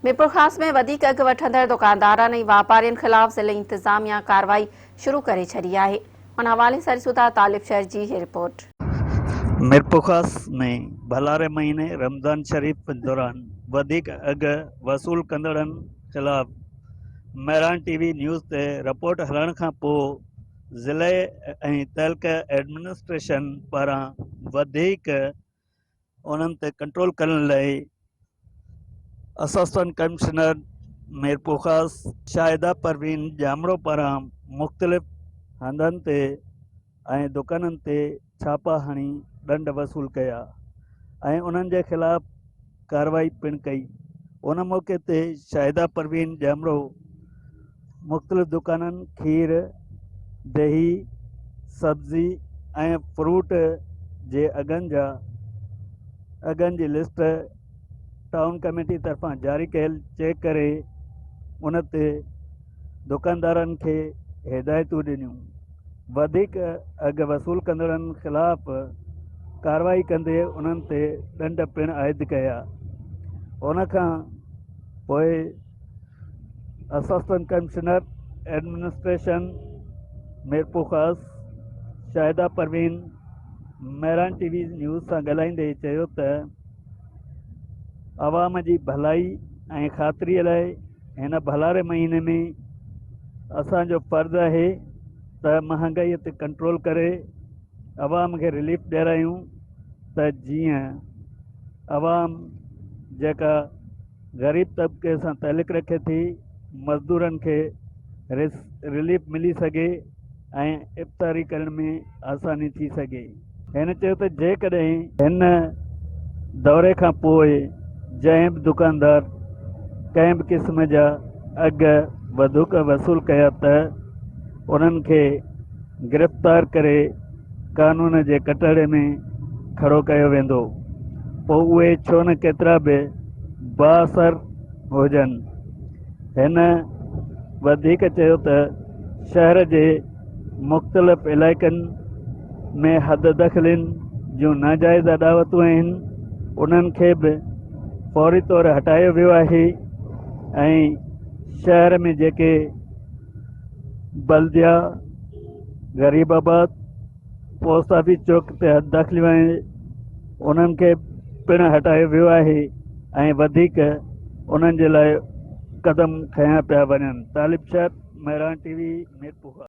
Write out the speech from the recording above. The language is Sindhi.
ميرپورخاص ۾ وڌيڪ اگهه وٺندڙ دڪاندارن ۽ واپارين خلاف ضلعي انتظاميا ڪارروائي شروع ڪري ڇڏي آهي. ان حوالي سان ڏسون ٿا طالب شهر جي هي رپورٽ. ميرپورخاص ۾ ڀلاري مهيني رمضان شريف دوران وڌيڪ اگهه وصول ڪندڙن خلاف مهراڻ ٽي وي نيوز تي رپورٽ هلڻ کانپوء ضلعي ۽ تعلقه ايڊمنسٽريشن پاران وڌيڪ انهن تي ڪنٽرول ڪرڻ لاء اسسٽنٽ ڪمشنر ميرپورخاص شاهده پروين ڄامڙو پاران مختلف هنڌن تي ۽ دڪانن تي ڇاپا هڻي ڏنڊ وصول ڪيا ۽ انهن جي خلاف ڪارروائي پڻ ڪئي ان موقعي تي شاهده پروين ڄامڙو مختلف دڪانن کير، دهي، سبزي ۽ فروٽ جي اگهن جا اگهن جي لسٽ ٽائون ڪميٽي طرفان جاري ڪيل چيڪ ڪري ان تي دڪاندارن کي هدايتون ڏنيون وڌيڪ اگهه وصول ڪندڙن خلاف ڪارروائي ڪندي انهن تي ڏنڊ پڻ عائد ڪيا ان کان پوء Assistant commissioner administration Mirpurkhas Shahida Parveen Mehran T V news سان ڳالهائيندي چيو ته عوام جي ڀلائي ۽ خاطري لاء هن ڀلاري مهيني ۾ اسان جو فرض آهي ته مهانگائي تي ڪنٽرول ڪري عوام کي رليف ڏياريون ته جيئن عوام جيڪا غريب طبقي سان تعلق رکي ٿي، مزدورن کي رليف ملي سگهي ۽ افطاري ڪرڻ ۾ آساني ٿي سگهي. هن چيو ته جيڪڏهن هن دوري کان پوء جنهن به دڪاندار ڪنهن به قسم جا اگهه وڌوڪ وصول ڪيا ته انهن کي گرفتار ڪري قانون جي ڪٽهڙي ۾ کڙو ڪيو ويندو، پوء اهي ڇو نه ڪيترا به بااثر هجن. هن وڌيڪ چيو ته شهر جي مختلف علائقن ۾ حددخلين جون ناجائز اڏاوتون آهن، انهن کي به فوري طور هٽايو ويو آهي ۽ شهر ۾ جيڪي بلديا غريب آباد پوسٽ آفيس چوڪ تي حد داخليون آهن انهن کي پڻ هٽايو ويو آهي ۽ وڌيڪ انهن جي لاء قدم کنيا پيا وڃن. طالب شر، مهراڻ ٽي وي، ميرپورخاص.